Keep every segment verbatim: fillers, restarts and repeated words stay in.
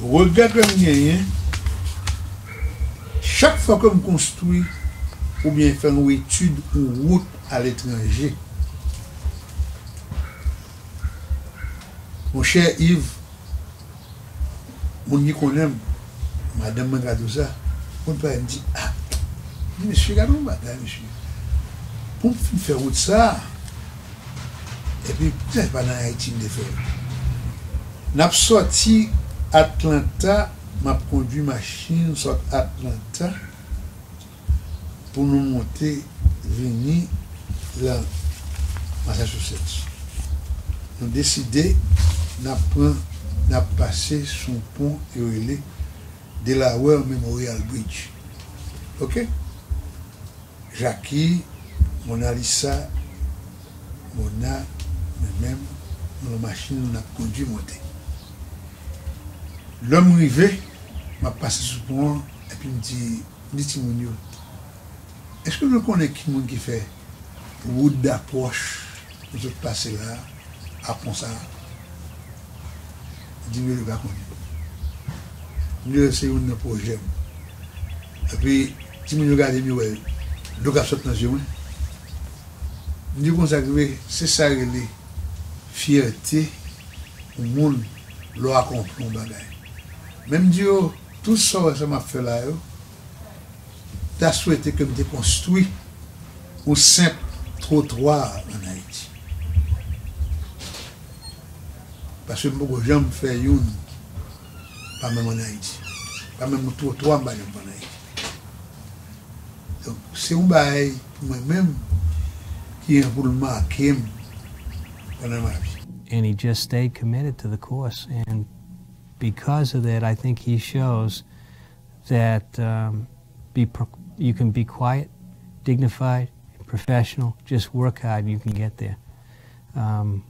Regrè ke m genyen, chak fwa ke m konstwi oubyen fè yon etid ou wout aletranje, monchè Yves, moun ki konnen m, madanm mwen ka di w sa, konn pale m di, a, di, mesye, gade yon bagay, mesye. Pou m fin fè wout sa, epi poutèt pa nan Ayiti m te fè l. N ap sòti Atlanta, m ap kondui machin sot Atlanta pou nou monte vini lan Massachusetts. Nou deside n ap pran, n ap pase sou yon pon yo rele Delaware Memorial Bridge. Oke? Jackie, Mona Lisa, Mona, mwen menm, nou nan machin, nou ap kondui monte. Lè m rive, m ap pase sou pon an, epi m di, m di timoun yo, èske nou konnen ki moun ki fè wout dapwòch nou sot pase la a, a pon sa a? Di m yo, yo pa konnen. M di yo, se youn nan pwojè m. Epi, timoun yo gade m, yo wè dlo k ap sot nan zye mwen. M di yo, konsa k rive, se sa rele fyète yon moun lè w akonpli yon bagay. Men m di yo, tout sa w wè sa m ap fè la yo, ta swete ke m te konstwi yon senp twotwa ann Ayiti. Paske m poko janm fè youn, pa menm ann Ayiti. Pa menm yon twotwa m pa janm fè ann Ayiti. Donk, se yon bagay pou mwen menm ki gen pou l make m pandan mavi. And he just stayed committed to the course. And because of that, I think he shows that um, be pro- you can be quiet, dignified, and professional. Just work hard, you can get there. Um,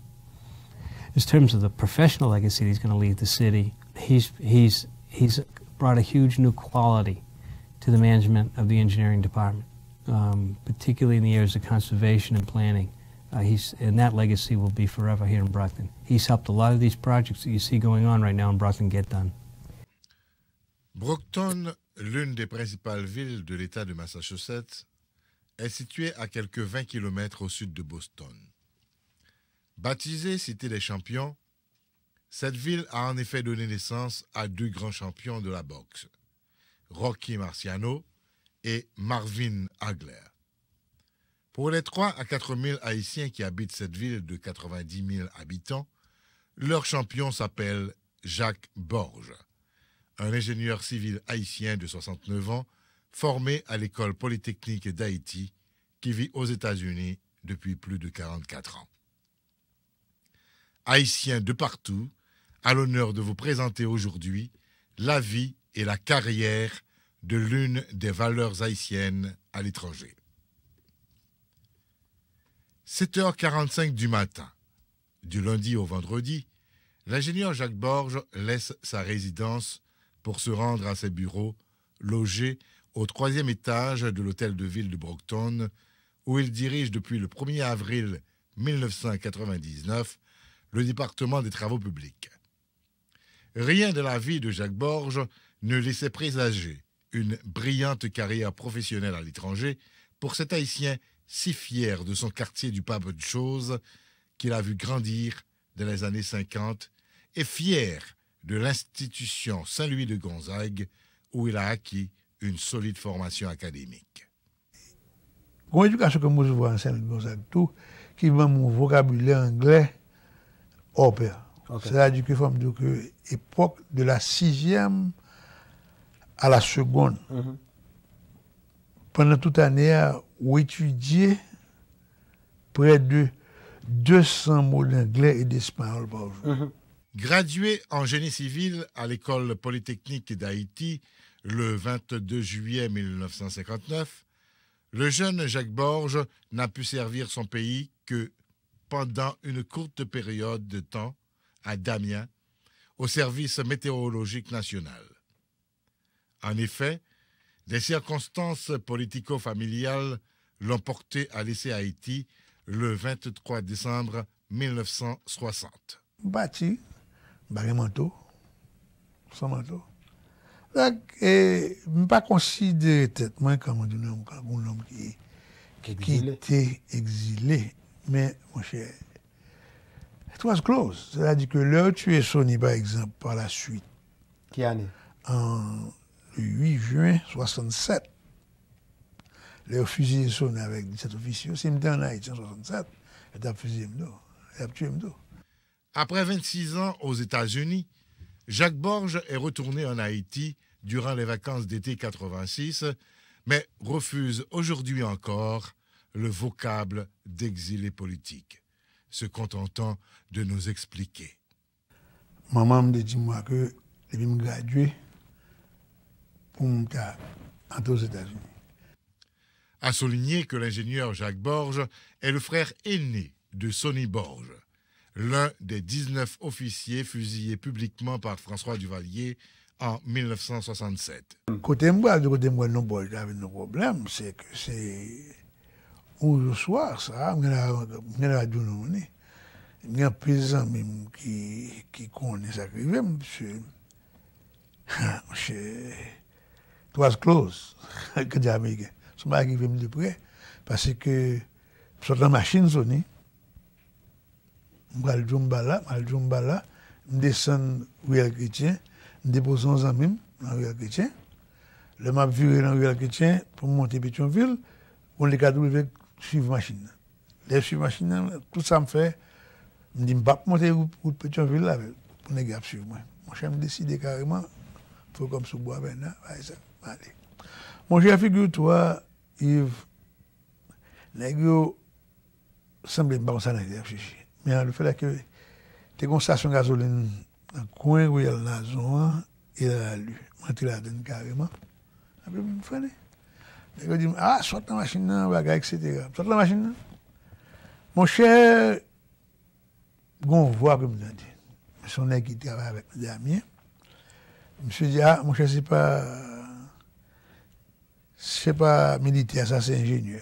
in terms of the professional legacy he's going to leave the city, he's he's he's brought a huge new quality to the management of the engineering department, um, particularly in the areas of conservation and planning. Uh, he's and that legacy will be forever here in Brockton. He's helped a lot of these projects that you see going on right now in Brockton get done. Brockton, l'une des principales villes de l'État de Massachusetts, est située à quelque vingt kilomètres au sud de Boston. Baptisée Cité des Champions, cette ville a en effet donné naissance à deux grands champions de la boxe, Rocky Marciano et Marvin Hagler. Pour les trois à quatre mille Haïtiens qui habitent cette ville de quatre-vingt-dix mille habitants, leur champion s'appelle Jacques Borges, un ingénieur civil haïtien de soixante-neuf ans, formé à l'École polytechnique d'Haïti, qui vit aux États-Unis depuis plus de quarante-quatre ans. Haïtiens de partout, à l'honneur de vous présenter aujourd'hui la vie et la carrière de l'une des valeurs haïtiennes à l'étranger. Sept heures quarante-cinq du matin, du lundi au vendredi, l'ingénieur Jacques Borges laisse sa résidence pour se rendre à ses bureaux, logés au troisième étage de l'hôtel de ville de Brockton, où il dirige depuis le premier avril mille neuf cent quatre-vingt-dix-neuf, le département des travaux publics. Rien de la vie de Jacques Borges ne laissait présager une brillante carrière professionnelle à l'étranger pour cet Haïtien si fier de son quartier du Pas-de-Chose qu'il a vu grandir dans les années cinquante et fier de l'institution Saint-Louis de Gonzague où il a acquis une solide formation académique. Gon edikasyon ke m resevwa nan Sen Louis Gonzague tou, ki ban m yon vokabilè anglè hors pair. Sètadi ke fò m di w ke epòk de la sizyèm a la segonn, pandan tout ane a, ou etidye prè de de san mo d'anglè e d'espayòl pa jou. Gradué en génie civil à l'École polytechnique d'Haïti le vingt-deux juillet mille neuf cent cinquante-neuf, le jeune Jacques Borges n'a pu servir son pays que pendant une courte période de temps à Damien, au service météorologique national. En effet, des circonstances politico-familiales l'ont porté à laisser Haïti le vingt-trois décembre mille neuf cent soixante. M pati, m pa gen manto, San manto. Donk, e, m pa konsidere tèt mwen kòm yon nonm, kòm yon nonm ki, ki te egzile. Men, monchè, it was close. Sètadi ke lè yo tiye Sony, pa egzanp, pa la swit, ki ane? An le uit jen swasannsèt, lè yo fiziye Sony avèk disèt ofisye yo, si m te ann Ayiti an swasannsèt, yo t ap fiziye m tou. Yo t ap tiye m tou. Après vingt-six ans aux États-Unis, Jacques Borges est retourné en Haïti durant les vacances d'été quatre-vingt-six, mais refuse aujourd'hui encore le vocable d'exilé politique, se contentant de nous expliquer. Manman m te di mwen ke depi m gradye, pou m ta antre Ozetazini. À souligner que l'ingénieur Jacques Borges est le frère aîné de Sonny Borges, l'un des dix-neuf officiers fusillés publiquement par François Duvalier en mille neuf cent soixante-sept. Kote m pral, kote m wè non Borges la vin yon pwoblèm, se ke se yon jou swa sa, m gen dwa di w non, wi. M gen anpil zanmi m ki, ki konnen sa k rive m, paske, monchè, it was close, k di ameriken. Se yon bagay ki rive m de prè, paske m sot nan machin Sony, m pral Djoumba la, m al Djoumba la, m desann riyèl Kretyen, m depoze yon zanmi m nan riyèl Kretyen. Lè m ap vire nan riyèl Kretyen pou m monte Petyonvil, yon D K W swiv machin nan. Lè l swiv machin nan, tout sa m fè, m di m p ap monte wout, wout Petyonvil la avè l, pou nèg yo ap swiv mwen. Monchè, m deside kareman, fout kò m sou bwa bèna, bay sa, m ale. Monchè, figure-toi, Yves, nèg yo sanble m pa konn sa nèg yo ap chèche. Men le fèt ke te gen yon estasyon gazolin nan kwen riyèl Nazon an, e la li. M antre ladann kareman. Epi m frennen. Nèg yo di m, a, sot nan machin nan, bagay, etsetera. M sot nan machin nan. Monchè, gen yon vwa ke m tande. Se yon nèg ki travay avèk Damien. Misye di, a, monchè, se pa, se pa militè, sa se enjenyè.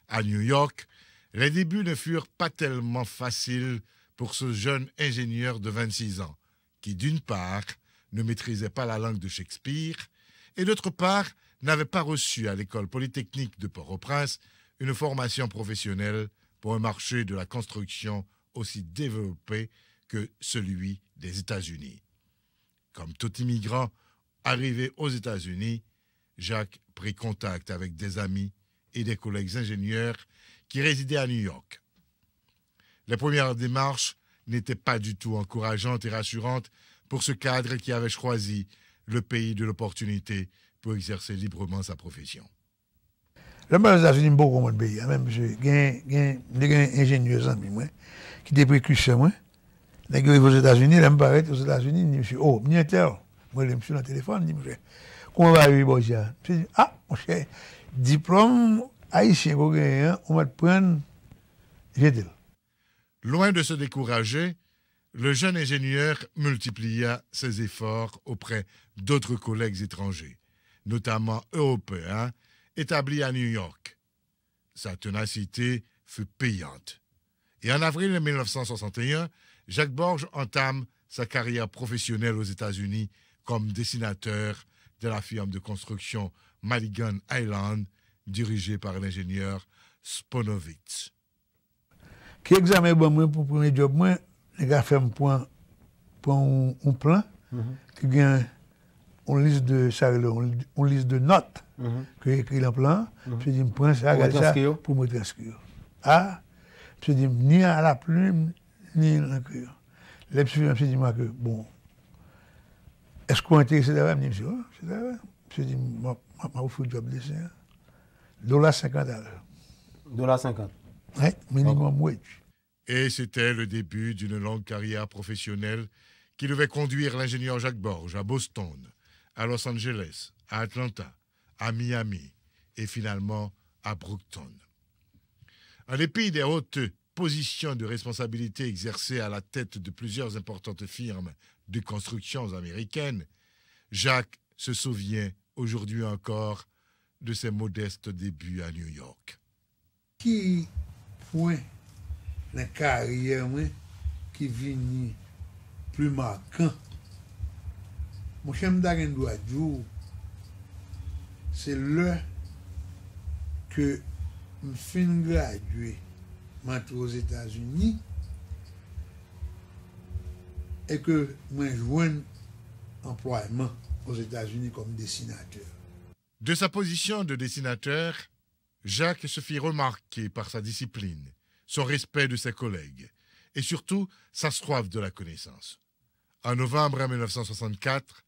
À New York, les débuts ne furent pas tellement faciles pour ce jeune ingénieur de vingt-six ans, qui, d'une part, ne maîtrisait pas la langue de Shakespeare, et d'autre part, n'avait pas reçu à l'école polytechnique de Port-au-Prince une formation professionnelle pour un marché de la construction aussi développé que celui des États-Unis. Comme tout immigrant arrivé aux États-Unis, Jacques prit contact avec des amis et des collègues ingénieurs qui résidaient à New York. Les premières démarches n'étaient pas du tout encourageantes et rassurantes pour ce cadre qui avait choisi le pays de l'opportunité pour exercer librement sa profession. Lè m pral Ozetazini, m poko konprann peyi a menm, paske gen, gen, m te gen enjenyè zanmi mwen, ki te prekisè mwen. Nèg yo rive Ozetazini, lè m parèt Ozetazini, m di misye, o, m ni entèl. M rele misye nan telefòn, m di, monchè, kòman bagay yo ye bò isit a? Misye di, a, monchè, diplòm ayisyen ke w genyen an, ou mèt pran l, jete l. Loin de se décourager, le jeune ingénieur multiplia ses efforts auprès d'autres collègues étrangers, notamment européens, établis à New York. Sa tenacité fut payante. Et en avril mille neuf cent soixante et un, Jacques Borges entame sa carrière professionnelle aux États-Unis comme dessinateur de la firme de construction Madigan Island, dirigée par l'ingénieur Sponovitz. Ki egzamen yo ban mwen pou premye djòb mwen, nèg la fè m pran, pran yon, yon plan ki gen yon lis de, sa rele yon, yon lis de nòt ke ekri nan plan an. Misye di m pran sa, gade sa pou m retranskri yo. A, misye di m ni à la plume, ni nan kreyon. Lè misye fini, misye di m ke, bon, èske w enterese travay? M di misye, wi, m enterese travay. Misye di m, m ap, m ap ofri w djòb desen an. Dola senkant alè. Dola senkant. Wi, minimum wage. Et c'était le début d'une longue carrière professionnelle qui devait conduire l'ingénieur Jacques Borges à Boston, à Los Angeles, à Atlanta, à Miami et finalement à Brockton. En dépit des hautes positions de responsabilité exercées à la tête de plusieurs importantes firmes de constructions américaines, Jacques se souvient aujourd'hui encore de ses modestes débuts à New York. Ki pwen nan karyè mwen ki vini pli makan? Monchè, m ta gen dwa di w, se lè ke m fin gradye, m antre Ozetazini, e ke mwen jwenn anplwayman Ozetazini kòm desinatè. De sa position de dessinateur, Jacques se fit remarquer par sa discipline, son respect de ses collègues et surtout sa soif de la connaissance. En novembre mille neuf cent soixante-quatre,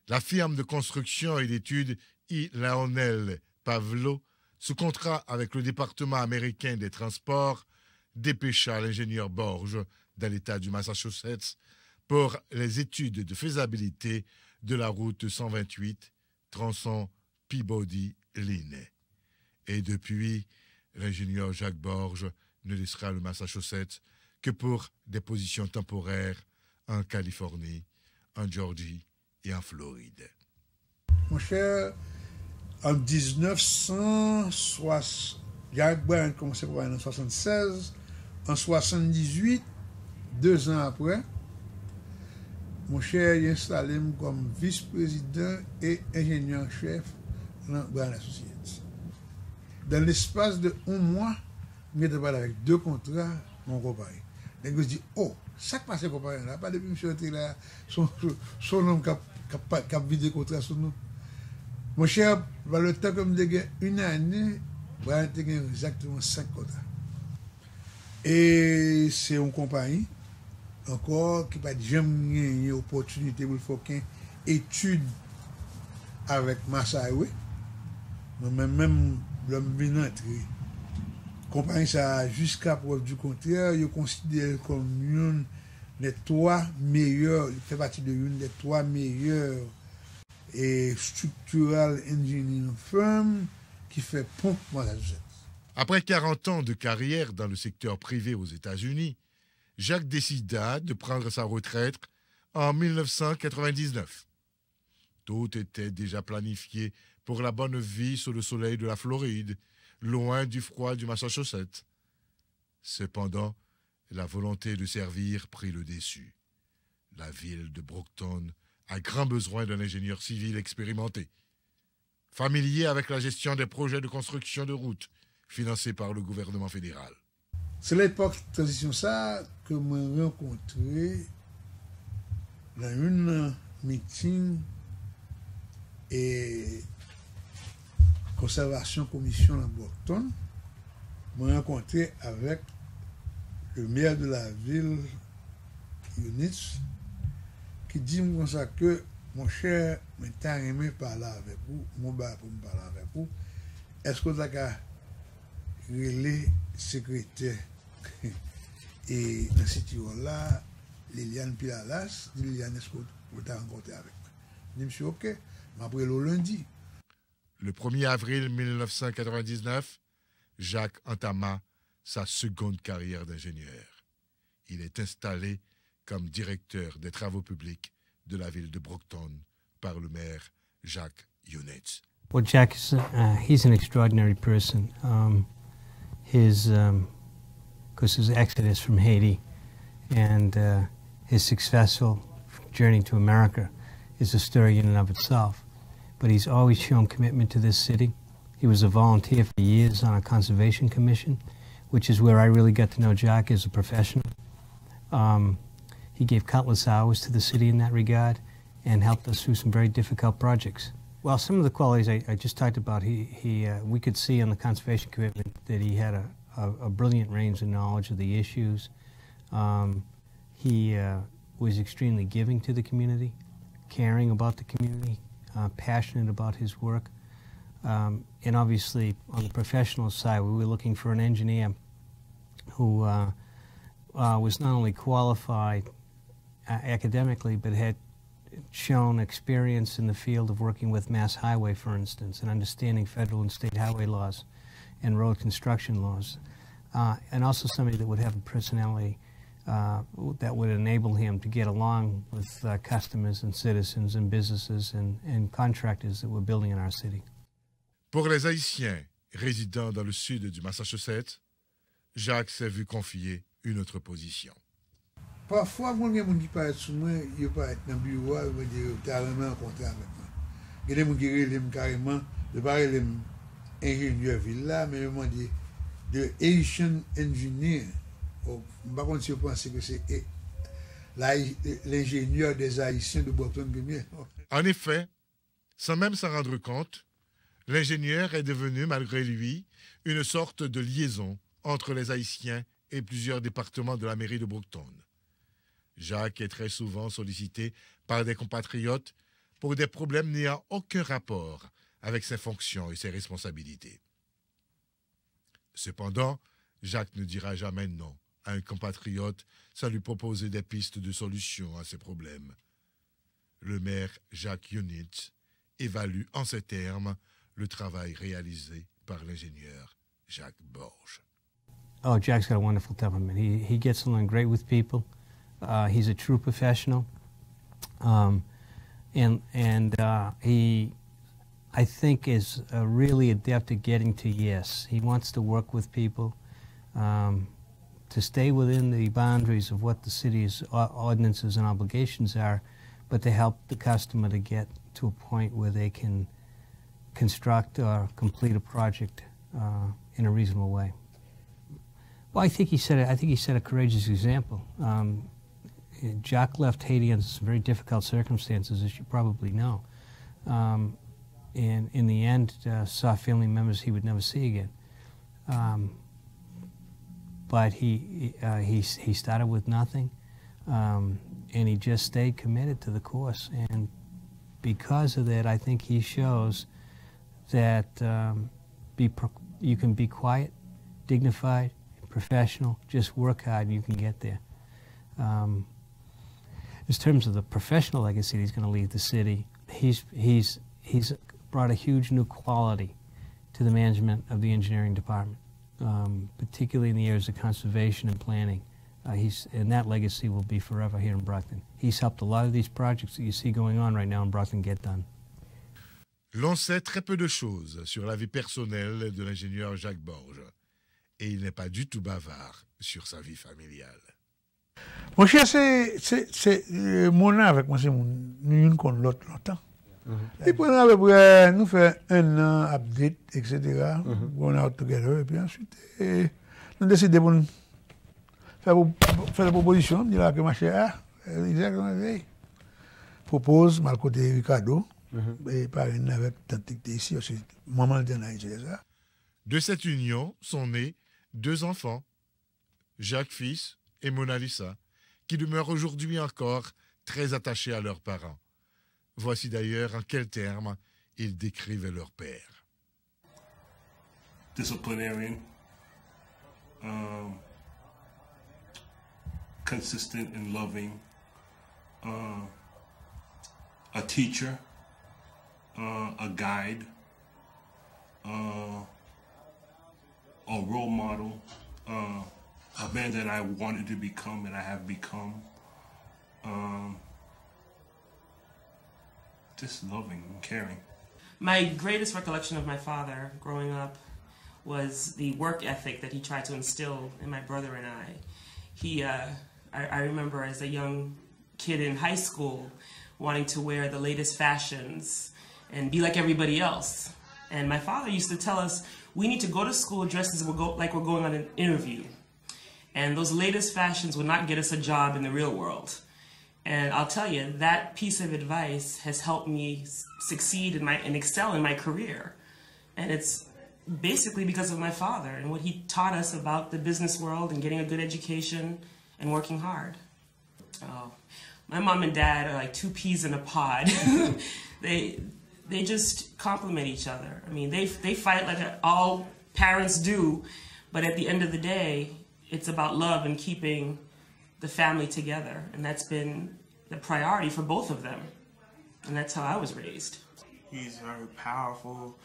la firme de construction et d'études E. Lionel Pavlo, sous contrat avec le département américain des transports, dépêcha l'ingénieur Borges dans l'État du Massachusetts pour les études de faisabilité de la route cent vingt-huit tronçon Peabody Line. Et depuis, l'ingénieur Jacques Borges ne laissera le Massachusetts que pour des positions temporaires en Californie, en Georgie et en Floride. Monchè, an diznèf san swasann, Jack Bryant kòmanse travay nan swasannsèz, an swasanndizuit, dezan apre, monchè, yo enstale m kòm vis prezidan e enjenyè an chèf nan Bryant Associates. Dans l'espace de yon mwa, m gentan pale avèk de kontra nan yon konpayi. Nèg yo di, o, sa k pase konpayi an la? Pa depi misye rantre la, se yon nonm k ap k ap vide kontra sou nou. Monchè, pa le tan ke m te gen yon ane, Bryant te gen egzakteman senk kontra. E se yon konpayi ankò ki pa t janm genyen opòtinite pou l fè okenn etid avèk Mass Highway. Mwen menm, menm lè m vin antre konpayi sa a, jiska prèv di kontrè, yo konsidere l kòm youn dè twa meyè, li fè pati de youn dè twa meyè e structural engineering firm ki fè pon Massachusetts. Après quarante ans de carrière dans le secteur privé aux États-Unis, Jacques décida de prendre sa retraite en mille neuf cent quatre-vingt-dix-neuf. Tout était déjà planifié pour la bonne vie sous le soleil de la Floride, loin du froid du Massachusetts. Cependant, la volonté de servir prit le dessus. La ville de Brockton a grand besoin d'un ingénieur civil expérimenté, familier avec la gestion des projets de construction de routes financés par le gouvernement fédéral. Se lepòk tranzisyon sa a ke mwen rankontre nan youn nan miting e konsèvasyon komisyon nan Brockton, mwen rankontre avèk le maire de la ville, Eunice, ki di m konsa ke, monchè, mwen ta renmen pale avèk ou, m gon bagay pou m pale avèk ou. Èske w ta ka rele sekretè e nan City Hall la, Liliane Pilalas, di Liliane, èske w ta rankontre avèk mwen? M di misye, oke, m ap rele w lendi. Le premier avril mille neuf cent quatre-vingt-dix-neuf, Jacques entama sa seconde carrière d'ingénieur. Il est installé comme directeur des travaux publics de la ville de Brockton par le maire Jacques Yonetz. Well, Jack is uh, he's an extraordinary person. Um, his, um, of course, his exodus from Haiti and uh, his successful journey to America is a story in and of itself. But he's always shown commitment to this city. He was a volunteer for years on a conservation commission, which is where I really got to know Jack as a professional. Um, he gave countless hours to the city in that regard and helped us through some very difficult projects. Well, some of the qualities I, I just talked about, he, he, uh, we could see on the conservation commitment that he had a, a, a brilliant range of knowledge of the issues. Um, he uh, was extremely giving to the community, caring about the community, uh, passionate about his work. Um, and obviously, on the professional side, we were looking for an engineer who uh, uh, was not only qualified uh, academically, but had shown experience in the field of working with Mass Highway, for instance, and understanding federal and state highway laws and road construction laws, uh, and also somebody that would have a personality uh, that would enable him to get along with uh, customers and citizens and businesses and, and contractors that we're building in our city. Pour les Haïtiens résidant dans le sud du Massachusetts, Jacques s'est vu confier une autre position. Pafwa, mwen gen moun ki parèt sou mwen, yo parèt nan biwo a, yo mande yo ta renmen rankontre avèk mwen. Gen de moun ki rele m kareman, yo pa rele m enjenyè vil la, men yo mande the Haitian engineer. Bon, m pa konn si yo panse ke se e, la, l'ingénieur des Haïtiens de Brockton Premier. En effet, sans même s'en rendre compte, l'ingénieur est devenu, malgré lui, une sorte de liaison entre les Haïtiens et plusieurs départements de la mairie de Brockton. Jacques est très souvent sollicité par des compatriotes pour des problèmes n'ayant aucun rapport avec ses fonctions et ses responsabilités. Cependant, Jacques ne dira jamais non à un compatriote sans lui proposer des pistes de solution à ses problèmes. Le maire Jacques Yonitz évalue en ces termes le travail réalisé par l'ingénieur Jacques Borges. Oh, Jack's got a wonderful temperament. He he gets along great with people. Uh, he's a true professional, um, and and uh, he, I think, is uh, really adept at getting to yes. He wants to work with people, um, to stay within the boundaries of what the city's o- ordinances and obligations are, but to help the customer to get to a point where they can construct or complete a project uh, in a reasonable way. Well, I think he set a, I think he set a courageous example. Um, Jock left Haiti under some very difficult circumstances, as you probably know. Um, and in the end, uh, saw family members he would never see again. Um, but he uh, he he started with nothing, um, and he just stayed committed to the course. And because of that, I think he shows that um, be pro- you can be quiet, dignified, and professional. Just work hard, and you can get there. Um, in terms of the professional legacy he's going to leave the city, he's he's he's brought a huge new quality to the management of the engineering department, um, particularly in the areas of conservation and planning. Uh, he's, and that legacy will be forever here in Brockton. He's helped a lot of these projects that you see going on right now in Brockton get done. L'on sait très peu de choses sur la vie personnelle de l'ingénieur Jacques Borges, et il n'est pas du tout bavard sur sa vie familiale. Monchè, se, se, se, euh, Mona avèk mwen se moun, nou youn konn lòt lontan. Li pran apepre, nou fè ennan ap date, et cetera. Going out together, epi answit, eh, nou deside pou n fè, fè pwopozisyon, m di la ke machè a, egzakteman, veye. Pwopoz, m al kote Ricardo, e parenn avèk tant li ki te isi, paske manman l te an Ayiti lè sa. De cette union sont nés deux enfants, Jacques fils et Mona Lisa, qui demeurent aujourd'hui encore très attachés à leurs parents. Voici d'ailleurs en quels termes ils décrivent leur père. Disciplinarian, um, consistent and loving, uh, a teacher, uh, a guide, uh, a role model, uh, a man that I wanted to become and I have become. Um, just loving and caring. My greatest recollection of my father growing up was the work ethic that he tried to instill in my brother and I. He, uh, I, I remember as a young kid in high school wanting to wear the latest fashions and be like everybody else. And my father used to tell us we need to go to school dressed as we're go- like we're going on an interview. And those latest fashions will not get us a job in the real world. And I'll tell you, that piece of advice has helped me s- succeed in my and excel in my career. And it's basically because of my father and what he taught us about the business world and getting a good education and working hard. Oh, my mom and dad are like two peas in a pod. they they just complement each other. I mean, they they fight like all parents do, but at the end of the day, it's about love and keeping the family together, and that's been the priority for both of them. And that's how I was raised. He's very powerful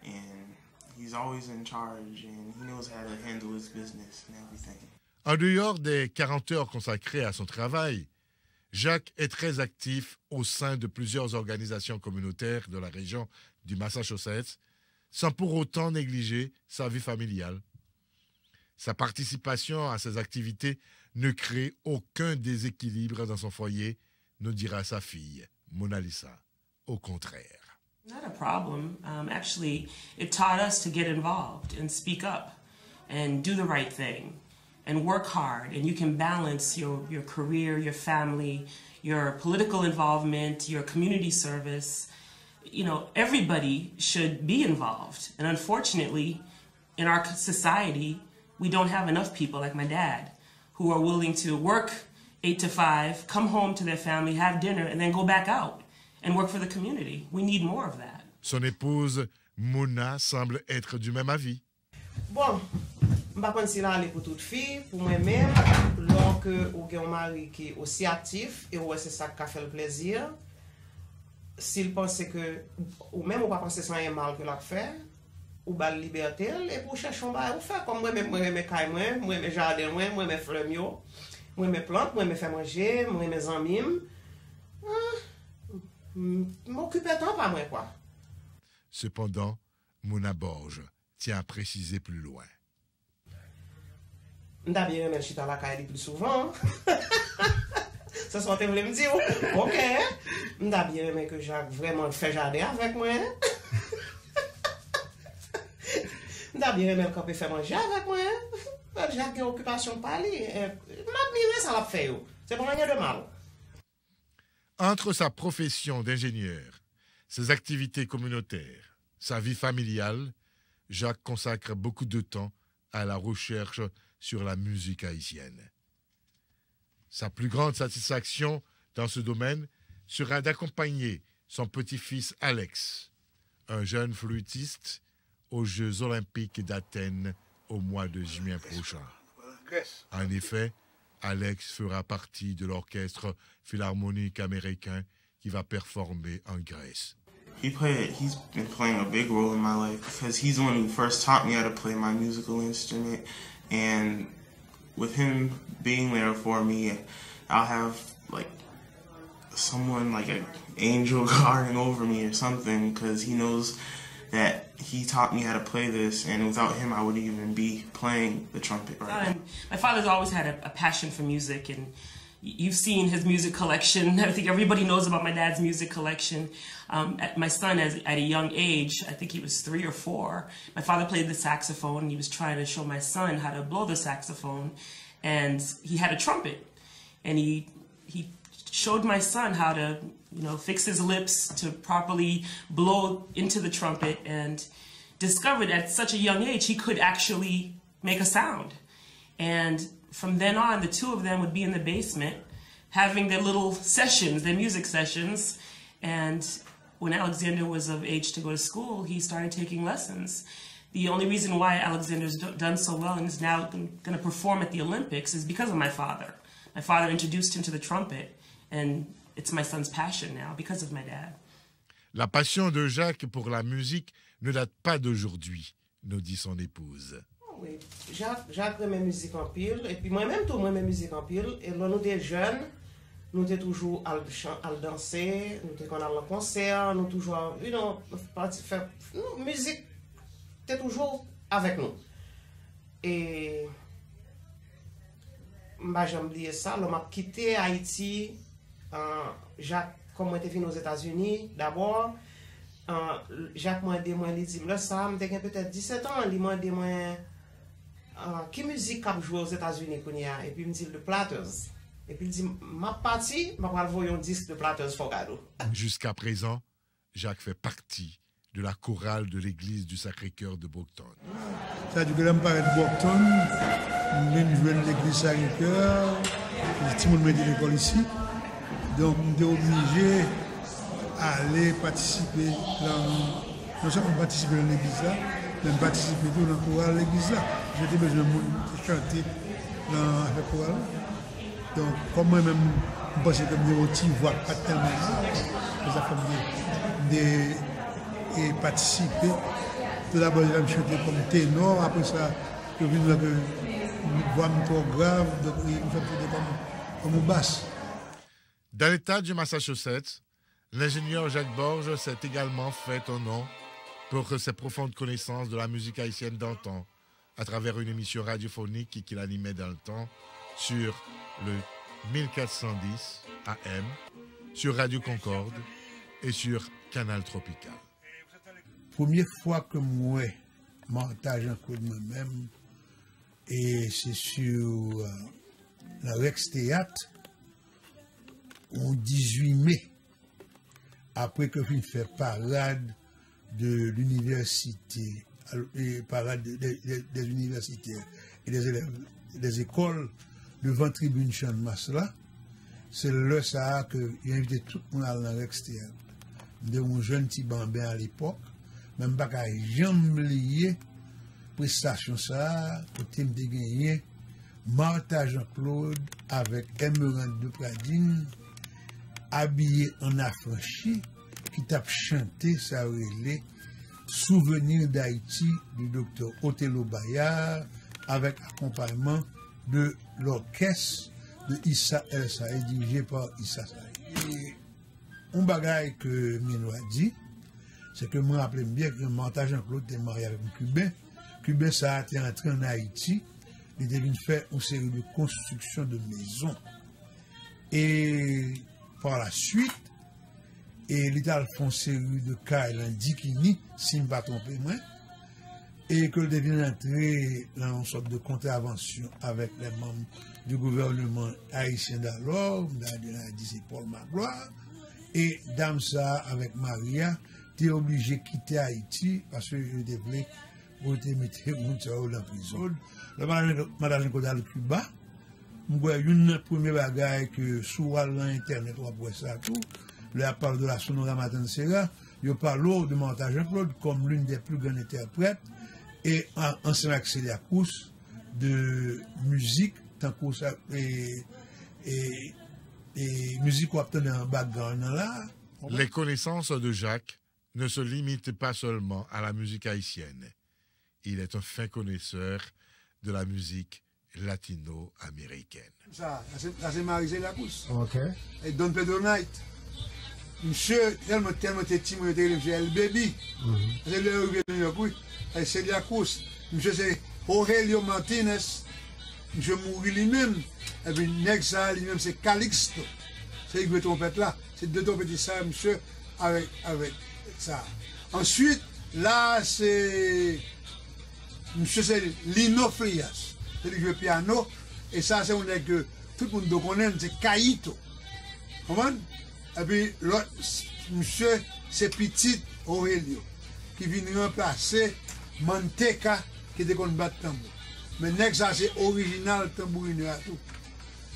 and he's always in charge and he knows how to handle his business and everything. En dehors des quarante heures consacrées à son travail, Jacques est très actif au sein de plusieurs organisations communautaires de la région du Massachusetts, sans pour autant négliger sa vie familiale. Sa participation à ces activités ne crée aucun déséquilibre dans son foyer, nous dira sa fille, Mona Lisa. Au contraire. Not a problem. Um, actually, it taught us to get involved and speak up and do the right thing and work hard. And you can balance your, your career, your family, your political involvement, your community service. You know, everybody should be involved. And unfortunately, in our society, we don't have enough people like my dad who are willing to work eight to five, come home to their family, have dinner, and then go back out and work for the community. We need more of that. Son épouse, Mona, semble être du même avis. Bon, m pa konn si l ale pou tout fi, pou mwen menm, lò ke ou gen yon mari ki osi aktif e ou wè se sa k ka fè l plezi, si l panse ke ou menm ou pa panse se anyen mal ke l ap fè, ou ba l libète l epi ou chèche yon bagay ou fè. Kòm mwen menm, mwen renmen kay mwen, mwen renmen jaden mwen, mwen renmen flè m yo, mwen renmen plant, mwen renmen fè manje, mwen renmen zanmi m. M okipe tan pa mwen kwa. Cependant, Mona Borges tient à préciser plus loin. M ta byen renmen l chita lakay li pli souvan. Se sa w te vle m di w? Ok. M ta byen renmen ke Jak vrèman fè jaden avèk mwen. M ta byen renmen l kanpe fè manje avèk mwen. Bon, Jak gen okipasyon pa li. M admire sa l ap fè yo. Se pa anyen de mal. Entre sa profession d'ingénieur, ses activités communautaires, sa vie familiale, Jacques consacre beaucoup de temps à la recherche sur la musique haïtienne. Sa plus grande satisfaction dans ce domaine sera d'accompagner son petit-fils Alex, un jeune flûtiste, aux Jeux olympiques d'Athènes au mois de juin prochain. En effet, Alex fera partie de l'orchestre philharmonique américain qui va performer en Grèce. He played, he's been playing a big role in my life because he's the one who first taught me how to play my musical instrument. And with him being there for me, I'll have like someone like an angel guarding over me or something because he knows that he taught me how to play this, and without him, I wouldn't even be playing the trumpet right now. And my father's always had a, a passion for music, and y- you've seen his music collection. I think everybody knows about my dad's music collection. Um, at- my son, as, at a young age, I think he was three or four, my father played the saxophone, and he was trying to show my son how to blow the saxophone, and he had a trumpet, and he he showed my son how to, you know, fix his lips to properly blow into the trumpet, and discovered at such a young age he could actually make a sound. And from then on, the two of them would be in the basement having their little sessions, their music sessions. And when Alexander was of age to go to school, he started taking lessons. The only reason why Alexander's do- done so well and is now going to perform at the Olympics is because of my father. My father introduced him to the trumpet, and it's my son's passion now because of my dad. La passion de Jacques pour la musique ne date pas d'aujourd'hui, nous dit son épouse. Wi, Jak, Jak renmen mizik anpil, epi mwen menm tou, mwen renmen mizik anpil. E lè nou te jèn, nou te toujou al, chan- al danse, nou te konn al nan konsè, nou toujou, you know, pati fè, nou, mizik te toujou avèk nou. E m pa janm bliye sa, lè m ap kite Ayiti, uh, Jak, kòm mwen te vin Ozetazini dabò, uh, Jak mande mwen, li di m, lè sa a, m te gen petèt disèt an, li mande mwen, uh, ki mizik k ap jwe Ozetazini kounye a? Epi m di l The Platters. Epi l di m, m ap pati, m ap al voye yon disk The Platters fè w kado. Jusqu'à présent, Jacques fait partie de la chorale de l'église du Sacré-Cœur de Brockton. Sa di ke lè m parèt Brockton, m vin jwenn legliz Sacré-Cœur, timoun mwen te lekòl isit. Donk, m te oblije ale patisipe nan, non sèlman m patisipe nan legliz la, men m patisipe tou nan koral legliz la. Yo te bezwen moun ki chante nan afè koral la. Donk, kòm mwen menm, m panse ke m gen yon ti vwa k pa t tèlman mal, se sa fè m te, m te e patisipe. Tou dabò, yo fè m chante kòm tenò, apre sa, yo vin wè ke vwa m twò grav, donk, yo fè m chante kòm, kòm yon bas. Dans l'État du Massachusetts, l'ingénieur Jacques Borges s'est également fait un nom pour ses profondes connaissances de la musique haïtienne d'antan, à travers une émission radiophonique qu'il animait dans le temps sur le mille quatre cent dix A M, sur Radio Concorde et sur Canal Tropical. Premye fwa ke m wè Martha Jean-Claude mwen menm, e se sou nan Rex Teyat, yon dizuit me, apre ke fin fè parad de l'université, parad des universitaires et des élèves des écoles devan tribin Channmas la. Se lè sa a ke yo envite tout moun al nan Rex Teyat. M te yon jèn ti banben alepòk, men m pa ka janm bliye prestasyon sa a, kote m te genyen Martha Jean-Claude avèk Emerande de Pradines, abiye an afranchi, ki t ap chante sa yo rele Souvenir d'Haïti de Doktè Othello Bayard, avèk akonpayman de lòkès de Issa El Saïd, dirije pa Issa Saïd. E yon bagay ke Minwa di, se ke mwen raple m byen ke Martha Jean-Claude te marye avèk yon Kiben. Kiben sa a te antre ann Ayiti, li te vin fè yon seri de konstriksyon de mezon. E pa la swit, e li t al fè yon seri de kay nan Dikini, si m pa twonpe mwen, e ke l te vin antre nan yon sòt de kontravansyon avèk lè manm di gouvèneman ayisyen dalò, m ta di la di se Paul Magloire, e dam sa a avèk mari a te oblije kite Ayiti paske yo te vle pou yo te mete moun sa yo nan prizon. Lè Martha Jean-Claude al Kiba, m kwè youn nan premye bagay ke si w al nan entènèt w ap wè sa tou, lè y ap pale de la Sonora Matancera, yo pale w de Martha Jean-Claude comme l'une des plus grandes interprètes e ansanm ak Celia Cruz de mizik tankou sa e e e mizik w ap tande an background nan la. Les connaissances de Jacques ne se limitent pas seulement à la musique haïtienne. Il est un fin connaisseur de la musique latino-américaine. Sa, sa se, sa se Marie Celia Cruz. Ok. E Don Pedro Knight. Misye, tèlman, tèlman te timoun, yo te rele misye El Baby. Se lè yo rive New York, wi. E Celia Cruz. Misye se Rogelio Martinez. Misye mouri li menm. Epi nèg sa, li menm se Calixto. Se li ki jwe twonpèt la. Se de twonpetis sa, misye, avèk, avèk sa. Answit, la, se Misye se Lino Frias. Se li ki jwe pyano. E sa se yon nèg ke tout moun dwe konnen, se Kayito. Konprann? Epi lòt, misye se pitit Rogelio ki vin ranplase Manteca ki te konn bat tanbou. Men nèg sa se orijinal tanbourinè a tou.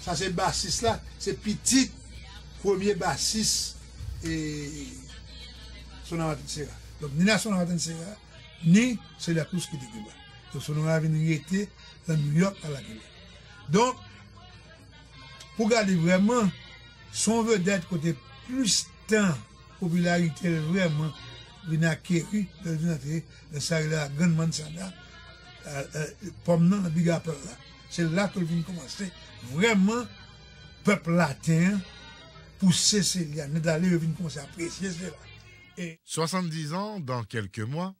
Sa se basis la, se pitit premye basis e Sonora Matancera. Donk ni la Sonora Matancera, ni Celia Cruz kite Kiba. Donk Sonora vin rete nan New York a la Kiba. Donk, pou gade vrèman, se yon vedèt kote plis tan popilarite l vrèman vin akeri lè l vin antre nan sa rele la Grande Manzana, pòm nan, nan Big Apple la. Se la ke l vin kòmanse vrèman pèp laten an pouse se li a nèt ale, yo vin kòmanse apresye se la. E. Soixante-dix ans dans quelques mois,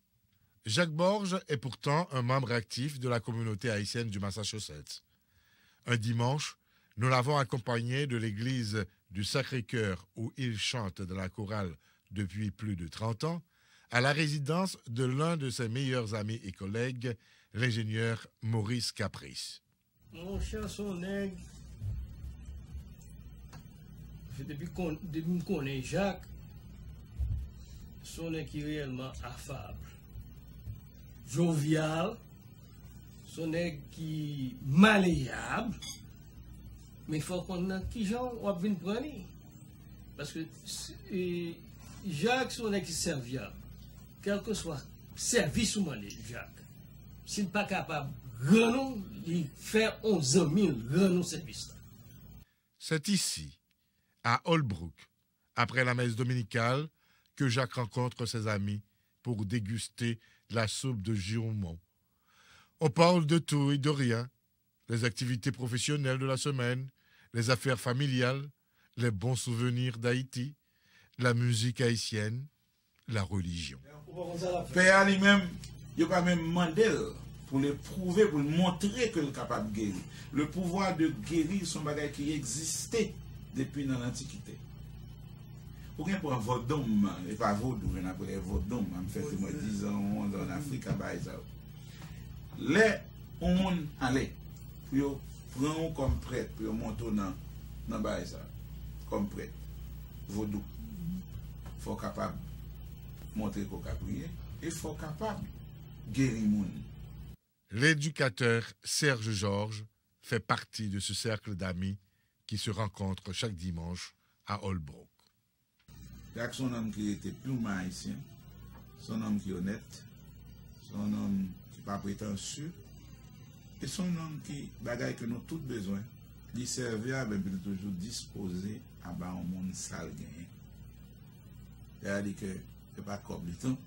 Jacques Borges est pourtant un membre actif de la communauté haïtienne du Massachusetts. Un dimanche, nous l'avons accompagné de l'église du Sacré-Cœur où il chante dans la chorale depuis plus de trente ans, à la résidence de l'un de ses meilleurs amis et collègues, l'ingénieur Maurice Caprice. Monchè, se yon nèg, depi, depi m konnen Jak, se yon nèg ki reyèlman afab, jovyal, se yon nèg ki maleyab, men fò w konn nan kijan w ap vin pran li. Paske Jak se yon nèg ki sèvyab. Kèlkeswa sèvis ou mande l, Jak, si l pa kapab rann ou, li fè yon zanmi l rann ou sèvis la. C'est ici, à Holbrook, après la messe dominicale, que Jacques rencontre ses amis pour déguster la soupe de Girmont. On parle de tout et de rien, les activités professionnelles de la semaine, les affaires familiales, les bons souvenirs d'Haïti, la musique haïtienne, la religion. Pè a li menm, yo pa menm mande l Pou l pwouve, pou l montre ke l kapab geri. Le pouvoir de guérir se yon bagay ki egziste depi nan lantikite. Ou gen pran Vodonm, e pa vodou, men apre Vodonm, m fè te mwen dizan, onzan an Afrik, a bagay sa yo. Lè yon moun ale, pou yo pran w kòm prèt, pou yo monte w nan, nan bagay sa, kòm prèt, vodou, fò w kapab montre ke w ka priye, e fò w kapab geri moun. L'éducateur Serge Georges fait partie de ce cercle d'amis qui se rencontrent chaque dimanche à Holbrook. Jacques se yon nonm ki rete pirman ayisyen, se yon nonm ki onèt, se yon nonm ki pa pretansye, e se yon nonm ki, bagay ke nou tout bezwen, li sèvyab epi li toujou dispoze a ba yon moun sa l genyen. Sètadi ke se pa kòb li tou.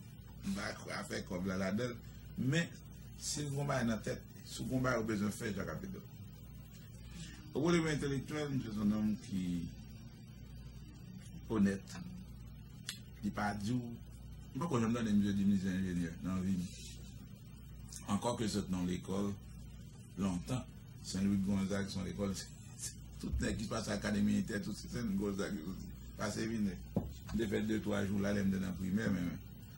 M pa kwè afè kòb la ladan l. Men, si w gon bagay nan tèt, si w gon bagay ou bezwen fè, Jacques ap ede w. O pwen de vi entelektyèl, misye se yon nonm ki onèt. Li pa di w, m poko janm tande misye di misye enjenyè nan vi m. Ankò ke l sot nan lekòl lontan. Saint Louis Gonzague se yon lekòl, tout nèg ki pase akademi militè, tout se Saint Louis Gonzague yo soti. Pase vini. M te fè de twa jou la lè m te nan primè, men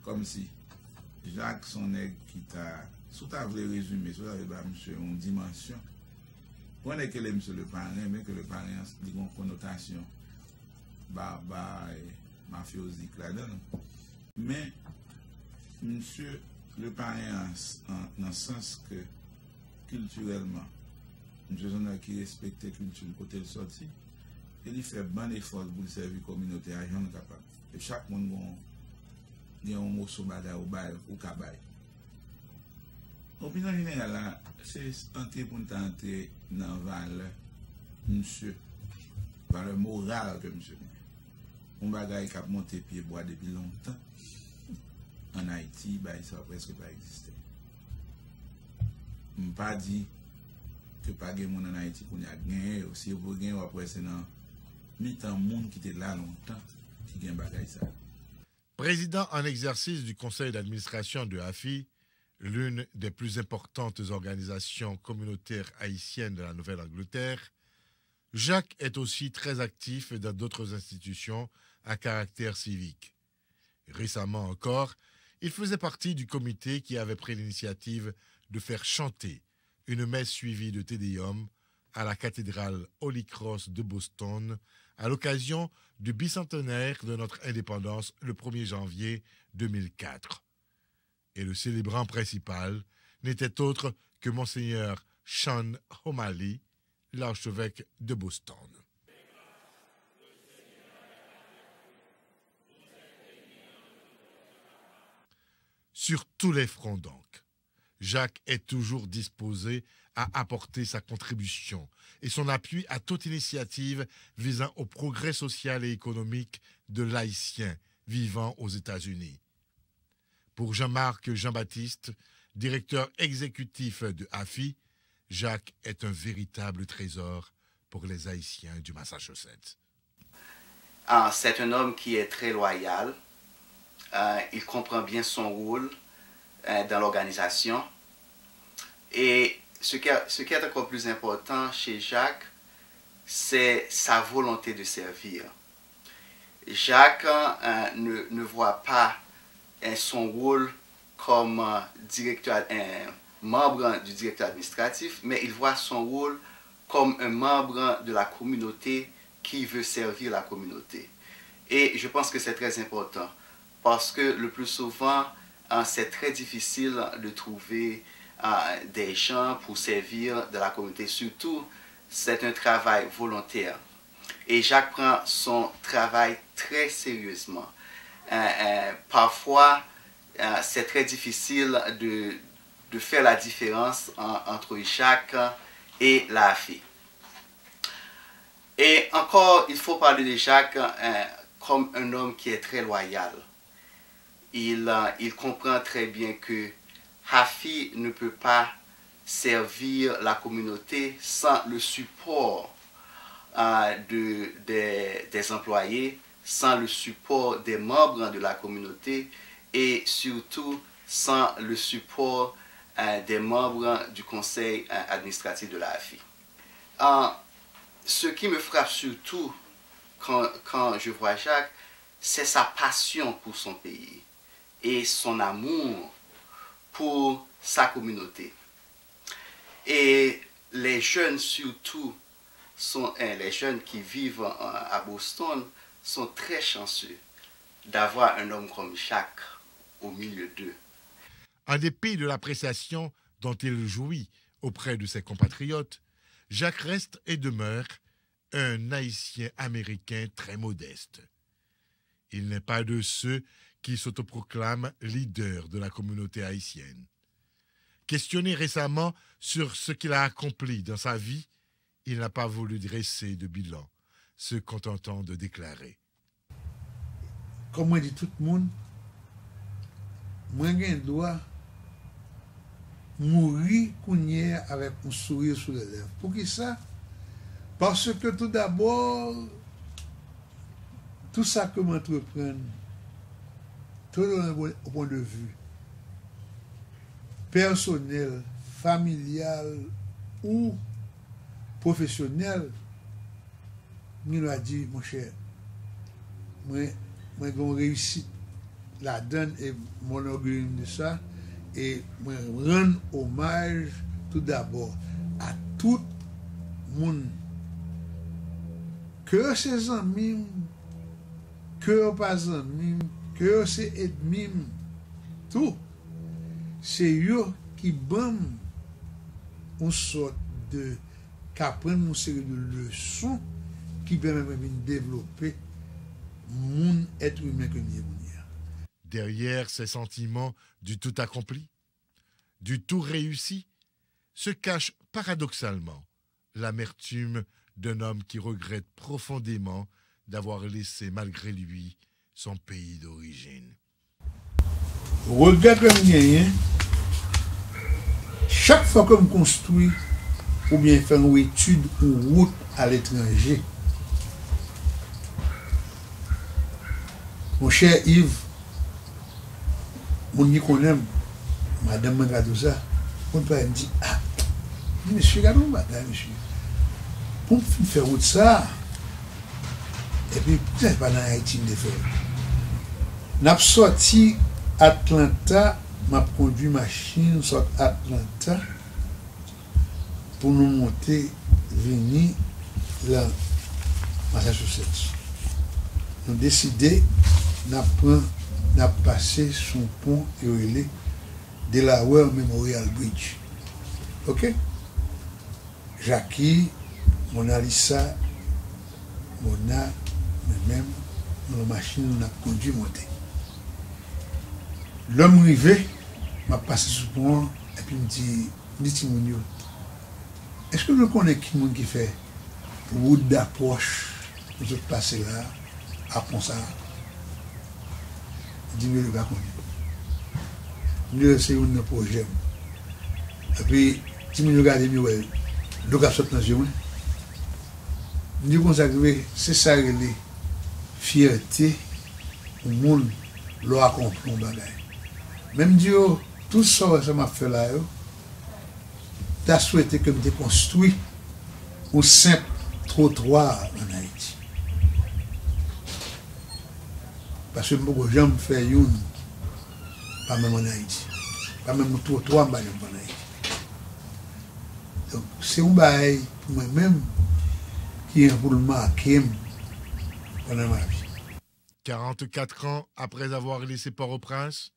kòmsi Jacques se yon nèg ki ta, si w ta vle rezime, si w ta vle ba misye yon dimansyon, pran nèg ke le misye le paren, men ke le paren an, li gen yon konotasyon baba, e, mafyozik ladan l. Men, misye le paren an, an, nan sans ke kiltirèlman, misye se yon nèg ki respekte kilti l kote l sòti, e li fè bann efò pou l sèvi kominote a jan l kapab. E chak moun gen yon, gen yon moso bagay ou bay, ou ka bay. Opinyon jeneral la, se antre pou n ta antre nan valè misye, valè moral ke misye genyen. Yon bagay k ap monte pye bwa depi lontan ann Ayiti, bagay sa yo prèske pa egziste. M pa di ke pa gen moun ann Ayiti kounye a k genyen yo. Si yo genyen, w ap wè se nan mitan moun ki te la lontan ki gen bagay sa yo. Président en exercice du conseil d'administration de AFI, l'une des plus importantes organisations communautaires haïtiennes de la Nouvelle-Angleterre, Jacques est aussi très actif dans d'autres institutions à caractère civique. Récemment encore, il faisait partie du comité qui avait pris l'initiative de faire chanter une messe suivie de Te Deum à la cathédrale Holy Cross de Boston à l'occasion du bicentenaire de notre indépendance le premier janvier deux mille quatre. Et le célébrant principal n'était autre que Monseigneur Sean O'Malley, l'archevêque de Boston. Sur tous les fronts donc, Jacques est toujours disposé à apporter sa contribution et son appui à toute initiative visant au progrès social et économique de l'Haïtien vivant aux États-Unis. Pour Jean-Marc Jean-Baptiste, directeur exécutif de AFI, Jacques est un véritable trésor pour les Haïtiens du Massachusetts. Ah, c'est un homme qui est très loyal. Euh, il comprend bien son rôle euh, dans l'organisation. Et ce qui, est, ce qui est encore plus important chez Jacques, c'est sa volonté de servir. Jacques euh, ne, ne voit pas euh, son rôle comme euh, directeur, euh, membre du directeur administratif, mais il voit son rôle comme un membre de la communauté qui veut servir la communauté. Et je pense que c'est très important parce que le plus souvent, euh, c'est très difficile de trouver euh, des gens pour servir de la communauté. Surtout, c'est un travail volontaire. Et Jacques prend son travail très sérieusement. Euh, euh, parfois, euh, c'est très difficile de, de faire la différence en, entre Jacques et la fille. Et encore, il faut parler de Jacques euh, comme un homme qui est très loyal. Il, euh, il comprend très bien que Hafi ne peut pas servir la communauté sans le support euh, de, des, des employés, sans le support des membres de la communauté et surtout sans le support euh, des membres du conseil, euh, administratif de l'A F I. Euh, ce qui me frappe surtout quand, quand je vois Jacques, c'est sa passion pour son pays et son amour pour sa communauté. Et les jeunes surtout, sont, euh, les jeunes qui vivent, euh, à Boston sont très chanceux d'avoir un homme comme Jacques au milieu d'eux. En dépit de l'appréciation dont il jouit auprès de ses compatriotes, Jacques reste et demeure un Haïtien américain très modeste. Il n'est pas de ceux qui s'autoproclament leader de la communauté haïtienne. Questionné récemment sur ce qu'il a accompli dans sa vie, il n'a pas voulu dresser de bilan, se contentant de déclarer. Kòm mwen di tout moun, mwen gen dwa mouri kounye a avèk yon souri sou lèlèv. Poukisa? Paske tou dabò, tou sa ke m antreprann, tou nan yon pwen de vi pèsonèl, familyal ou pwofesyonèl, m gen dwa di, monchè, mwen, mwen gen yon reyisit ladan l e m onògeye m de sa. E mwen rann omaj tou dabò a tout moun, ke yo se zanmi m, ke yo pa zanmi m, ke yo se ènmi m tou. Se yo ki ban m yon sòt de, k aprann m yon seri de leson ki pèmèt mwen vin devlope moun, èt imen ke m ye kounye a. Derrière ces sentiments du tout accompli, du tout réussi, se cache paradoxalement l'amertume d'un homme qui regrette profondément d'avoir laissé malgré lui son pays d'origine. Regrè ke m genyen, chak fwa ke m konstwi oubyen fè yon etid ou wout aletranje, monchè Yves, moun ki konnen m, madanm mwen ka di w sa, moun pale m di, a, mesye, gade yon bagay, mesye. Pou m fin fè wout sa a, epi poukisa se pa nan Ayiti m te fè l? N ap sòti Atlanta, m ap kondui machin sot Atlanta pou nou monte vini lan Massachusetts. Nou deside n ap pran, n ap pase sou yon pon yo rele Delaware Memorial Bridge. Oke? Jackie, Mona Lisa, Mona, mwen menm, nou nan machin, nou n ap kondui monte. Lè m rive, m ap pase sou pon an, epi m di, m di timoun yo, èske nou konnen ki moun ki fè wout dapwòch nou sot pase la a, a pon sa a? Di m yo yo pa konnen. M di yo se youn nan pwojè m. Epi, timoun yo gade m, yo wè dlo k ap sot nan zye mwen. M di yo konn sa k rive, se sa rele fyète yon moun lè w akonpli yon bagay. Men m di yo, tout sa w wè sa m ap fè la yo, ta swete ke m te konstwi yon senp twotwa ann Ayiti. Paske m poko janm fè youn pa menm ann Ayiti. Pa menm yon twotwa m pa janm fè ann Ayiti. Donk, se yon bagay pou mwen menm ki gen pou l make m pandan ma vi. Quarante-quatre ans après avoir laissé Port-au-Prince,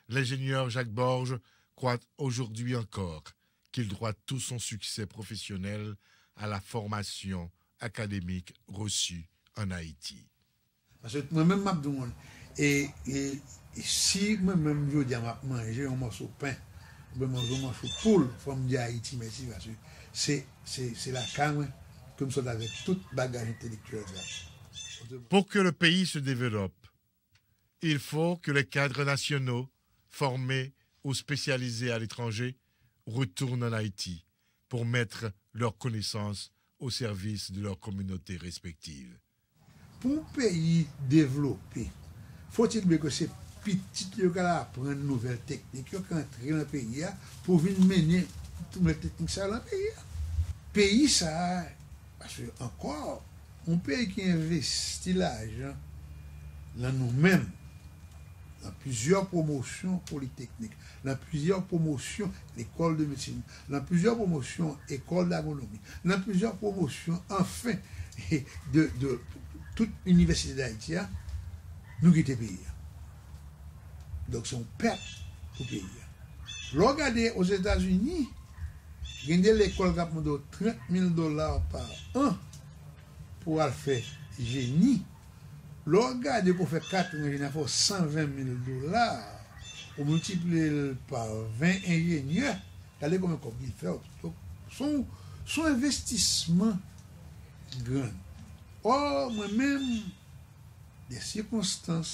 l'ingénieur Jacques Borges croit aujourd'hui encore qu'il doit tout son succès professionnel à la formation académique reçue en Haïti. Paske mwen menm m ap di w, e, e, e si mwen menm jodi a m ap manje yon mòso pen, oubyen manje yon mòso poul, fò m di Ayiti mèsi, paske se, se, se lakay mwen ke m sot avèk tout bagaj entelektyèl sa. Pour que le pays se développe, il faut que les cadres nationaux formés ou spécialisés à l'étranger retournent en Haïti pour mettre leurs connaissances au service de leurs communautés respectives. Pou yon peyi devlope, faut-il bien que se pitit yo k al aprann nouvèl teknik yo, k antre nan peyi a pou vin mennen nouvèl teknik sa yo nan peyi a. Peyi sa a, paske ankò, yon peyi ki envesti lajan nan nou menm, nan plizyè pwomosyon politeknik, nan plizyè pwomosyon lekòl de medsin, nan plizyè pwomosyon ekòl dagwonomi, nan plizyè pwomosyon, anfen, de, de tout inivèsite Dayiti a, nou kite peyi a. Donk, se yon pèt pou peyi a. Lè w gade Ozetazini, gen de lekòl k ap mande w trant mil dola pa an pou w al fè jeni. Lè w gade pou w fè katran jeni a fè w san ven mil dola, ou miltipliye l pa ven enjenyè, gade konbyen kòb li fè w. Donk, se yon, se yon envestisman gran. Ò, mwen menm, de sikonstans,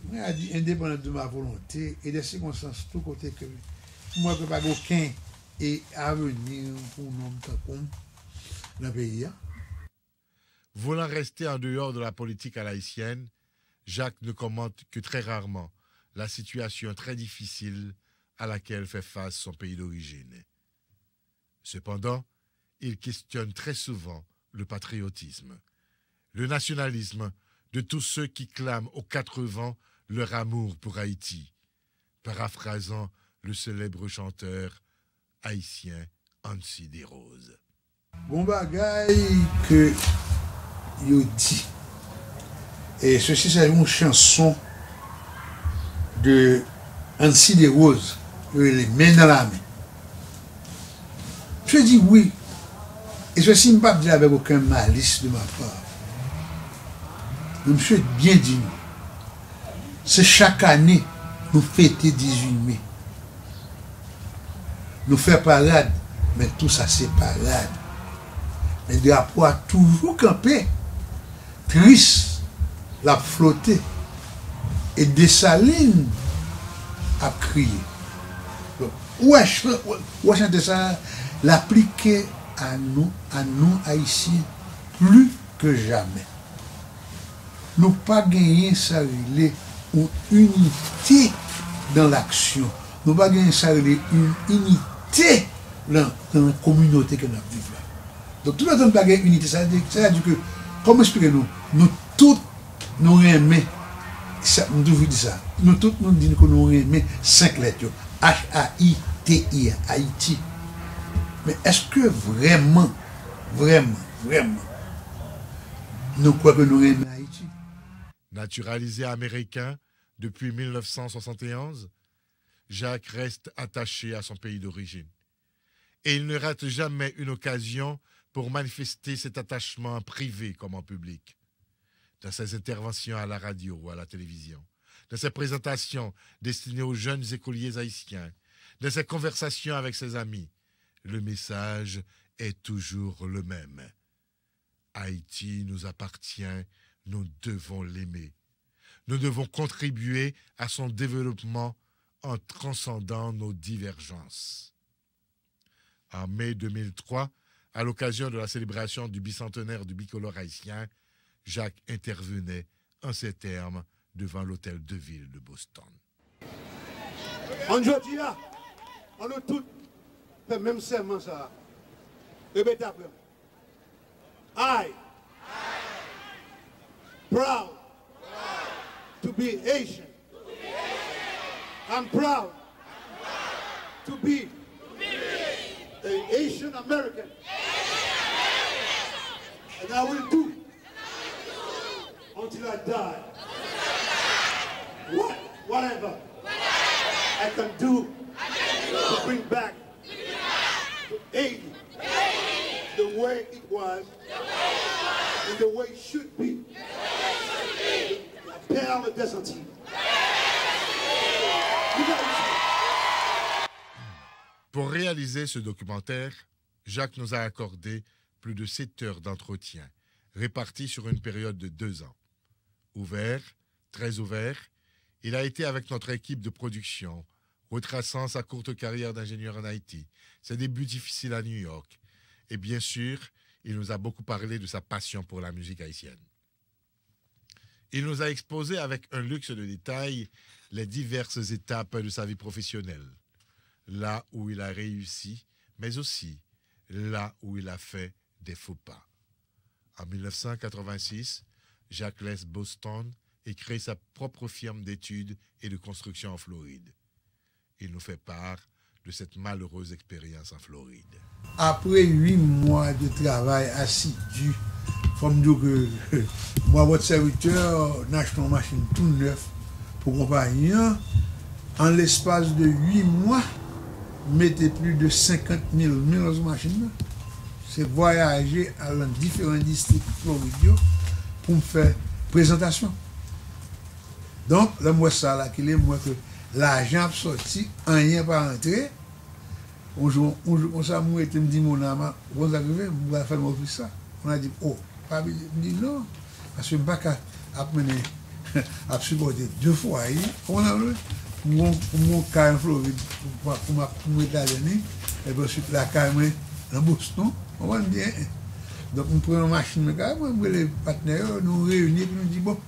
mwen a di endepandan de ma volonte e de sikonstans tou kote ke m wè ke pa gen okenn e avni pou yon nonm tankou m nan peyi a. Voulant rester en dehors de la politique à l'haïtienne, Jacques ne commente que très rarement la situation très difficile à laquelle fait face son pays d'origine. Cependant, il questionne très souvent le patriotisme, le nationalisme de tous ceux qui clament aux quatre vents leur amour pour Haïti, paraphrasant le célèbre chanteur haïtien Ancy Desroses. Gon bagay ke yo di. E sesi se yon chanson de Ancy Desroses, yo rele Men nan lamen. Misye di wi. E sesi m p ap di avèk okenn malis de ma pa. Men misye byen di nou. Se chak ane nou fete dizuit me. Nou fè parad, men tou sa se parad. Men drapo a toujou kanpe, tris, l ap flote. E Desalin ap kriye. Donk, ou wè, ou wè chante sa a, l aplike a nou, a nou Ayisyen, pli ke jamè. Nou pa genyen sa rele yon inite dan laksyon. Nou pa genyen sa rele yon inite nan, nan kominote ke n ap viv la. Donk, toutotan nou pa gen inite, sa vle di, sa vle di ke, kòman eksplike nou, nou tout nou renmen, sa, m toujou di sa, nou tout nou di ke nou renmen senk lèt yo, H A I T I, Ayiti. Men èske vrèman, vrèman, vrèman, nou kwè ke nou renmen Ayiti? Naturalisé américain depuis mille neuf cent soixante et onze, Jacques reste attaché à son pays d'origine. Et il ne rate jamais une occasion pour manifester cet attachement en privé comme en public. Dans ses interventions à la radio ou à la télévision, dans ses présentations destinées aux jeunes écoliers haïtiens, dans ses conversations avec ses amis, le message est toujours le même. Haïti nous appartient, nous devons l'aimer. Nous devons contribuer à son développement en transcendant nos divergences. En mai deux mille trois, à l'occasion de la célébration du bicentenaire du bicolore haïtien, Jacques intervenait en ces termes devant l'hôtel de ville de Boston. Ann jodi a, ann nou tout fè menm sèman sa a. Repete apre m. I proud to be Haitian. I'm proud to be a Haitian American. And I will do until I die. What, whatever I can do to bring back to Haiti the way it was and the way it should be. La perle des Antilles. Pour réaliser ce documentaire, Jacques nous a accordé plus de sept heures d'entretien, réparties sur une période de deux ans. Ouvert, très ouvert, il a été avec notre équipe de production, retraçant sa courte carrière d'ingénieur en I T, ses débuts difficiles à New York, et bien sûr, il nous a beaucoup parlé de sa passion pour la musique haïtienne. Il nous a exposé avec un luxe de détails les diverses étapes de sa vie professionnelle, là où il a réussi, mais aussi là où il a fait des faux pas. En mille neuf cent quatre-vingt-six, Jacques laisse Boston et crée sa propre firme d'études et de construction en Floride. Il nous fait part de cette malheureuse expérience en Floride. Apre uit mwa de travay asidi, fò m di w ke mwen, vòt sèvitè, n achte yon machin tou nèf pou konpayi an. An lespas de uit mwa, m mete plis de senkant mil mil sou machin nan. Se vwayaje al nan diferan distrik Florid yo pou m fè prezantasyon. Donk, lè m wè sa la ki lè, m wè ke lajan ap sòti, anyen pa antre. Yon jou, yon jou konsa, m rete, m di Mona, "Ma, ou konn sa k rive? M pral fèmen ofis sa." Mona di, "O, pa bliye." M di, "Non, paske m pa ka ap mennen, ap sipòte de fwaye." Ou konprann sa m vle? M gon, m gon kay an Florid pou, pou, pou m ap, pou m ret ladan li, epi answit lakay mwen nan Boston. Ou konprann byen? Donk, m pran yon machin nan kay mwen, m rele patnè yo, nou reyini, epi nou di, "Bon,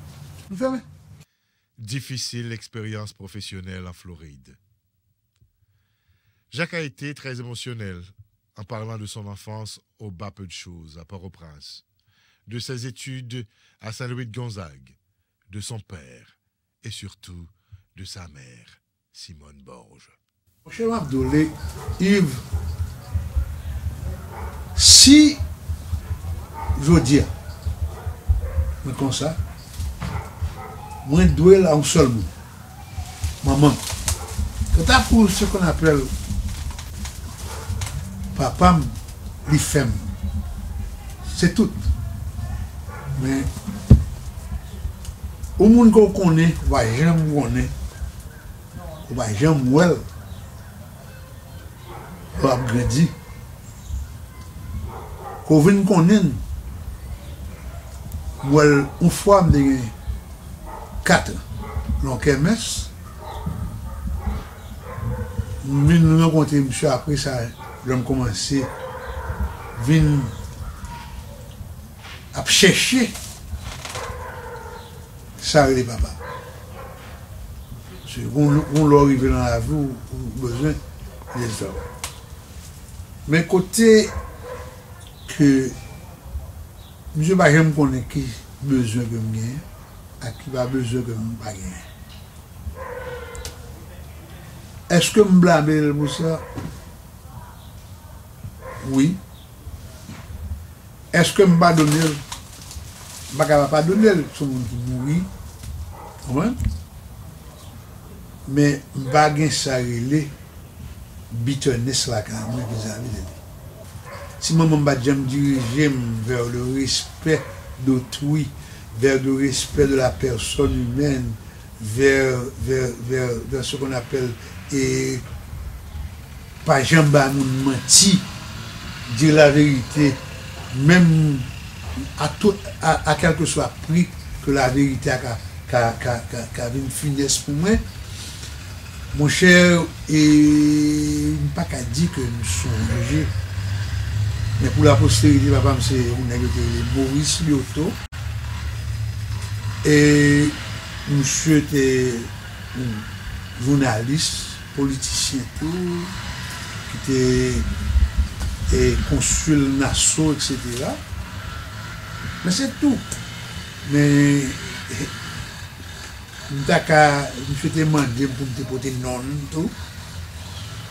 nou fèmen." Difficile expérience professionnelle en Floride. Jacques a été très émotionnel en parlant de son enfance au Bas Peu de Choses, à Port-au-Prince, de ses études à Saint-Louis-de-Gonzague, de son père et surtout de sa mère, Simone Borges. Monchè, m ap di w, Yves, si jodi a, mwen konsa, mwen dwe l a yon sèl moun, manman m. Kanta pou ce qu'on appelle papa m, li fè m. Se tout. Men, yon moun ke w konnen, ou pa janm konnen, ou pa janm wè l, lè w ap grandi. Ke w vin konnen l, m wè l yon fwa, m te gen kat an, nan yon kèmès. M vin rankontre misye apre sa, lè m kòmanse vin ap chèche sa rele papa. Paske gon, gon lè w rive nan lavi w, ou bezwen lèzòm. Men kote ke misye pa janm konnen ki bezwen ke m genyen ak ki pa bezwen ke m pa genyen. Èske m blame l pou sa? Wi. Èske m padone l? M pa ka pa padone l, se yon moun ki mouri. Konprann? Men m pa gen sa rele bitterness lakay mwen vizavi de li. Si manman m pa t janm dirije m vers le respect d'autrui, vers le respect de la personne humaine, vers, vers, vers, vers ce qu'on appelle, e pa janm ba moun manti, dire la vérité, menm à tout, à, à quel que soit prix que la vérité a ka, ka, ka, ka, ka vin finès pou mwen. Monchè, e, m pa ka di ke m sonje, men pou la posterite, papa m se yon nèg yo te rele Maurice Lyoto. E misye te yon jounalis, politisyen tou, ki te, e, konsil Nassau, et cetera. Men se tou. Men, e, m ta ka, misye te mande m pou m te pote non l tou.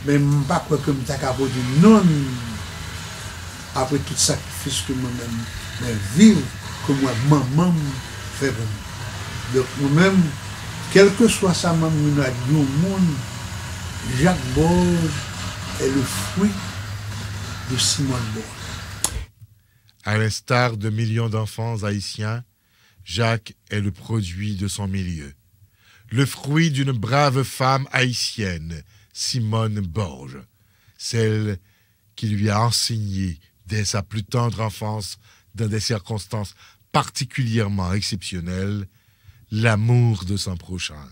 Men m pa kwè ke m ta ka pote non l apre tout sakrifis ke mwen menm mwen viv, ke m wè manman m fè pou mwen. Donk, mwen menm, kèlkeswa sa manm Rinald di yon moun, Jacques Borges est le fruit de Simone Borges. À l'instar de millions d'enfants haïtiens, Jacques est le produit de son milieu, le fruit d'une brave femme haïtienne, Simone Borges, celle qui lui a enseigné dès sa plus tendre enfance, dans des circonstances particulièrement exceptionnelles, l'amour de son prochain,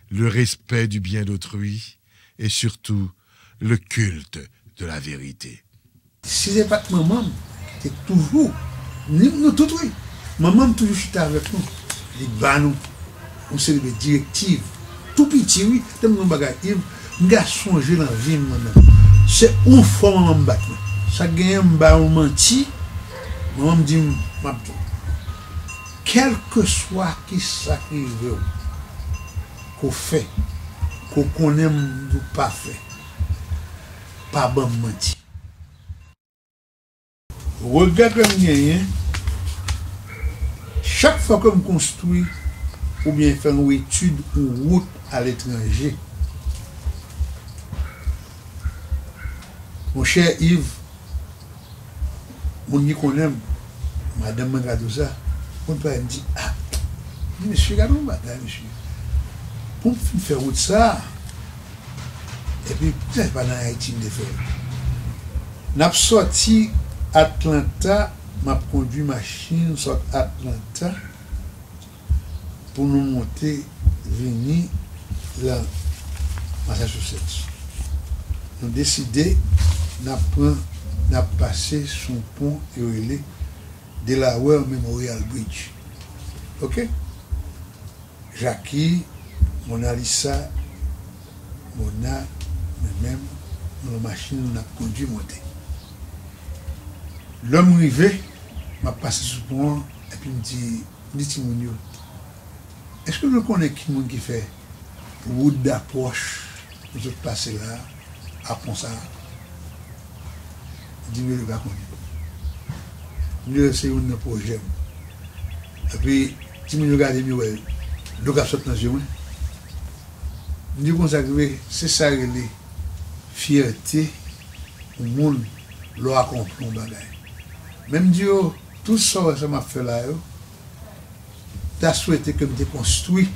le respect du bien d'autrui et surtout le culte de la vérité. Si se pa t manman m, ki te toujou, ni nou tout wi, manman m toujou chita avèk nou. Li ba nou yon seri de direktiv. Tou piti, wi, te m gen yon bagay, Iv, m ka sonje nan vi m, mwen menm. Se yon fwa manman m bat mwen. Sa k genyen, m ba yon manti, manman m di m, m ap di w. Kèlkeswa kisa k rive w, ke w fè, ke w konnen m di w pa fè, pa ban m manti. Regrè ke m genyen, chak fwa ke m konstwi oubyen fè yon etid, yon wout aletranje, monchè Iv, moun ki konnen m, madanm mwen ka di w sa, konn pale m di, a, mesye, gade yon bagay, mesye. Pou m fin fè wout sa, epi, poutèt se pa nan Ayiti m te fè l. N ap sòti Atlanta, m ap kondui machin sot Atlanta pou nou monte vini lan Massachusetts. Nou deside n ap pran, n ap pase sou yon pon yo rele Delaware Memorial Bridge. Oke? Jackie, Mona Lisa, Mona, mwen menm, nou nan machin, n ap kondui monte. Lè m rive, m ap pase sou pon an, epi m di, m di timoun yo, èske nou konnen ki moun ki fè wout dapwòch nou sot pase la a, a pon sa a? Di m yo li pa konnen. M di yo se youn nan pwojè m. Epi, timoun yo gade m, yo wè dlo k ap sot nan zye mwen. M di konsa k rive, se sa rele fyète yon moun lè w akonpli yon bagay. Men m di yo, tout sa w wè sa m ap fè la yo, ta swete ke m te konstwi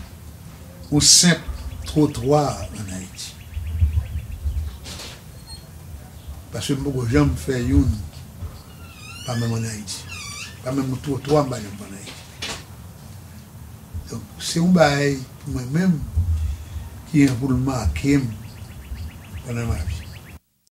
yon senp twotwa ann Ayiti. Paske m poko janm fè youn, pa menm ann Ayiti. Pa menm yon twotwa m pa janm fè ann Ayiti. Donk, se yon bagay pou mwen menm ki gen pou l make m pandan lavi.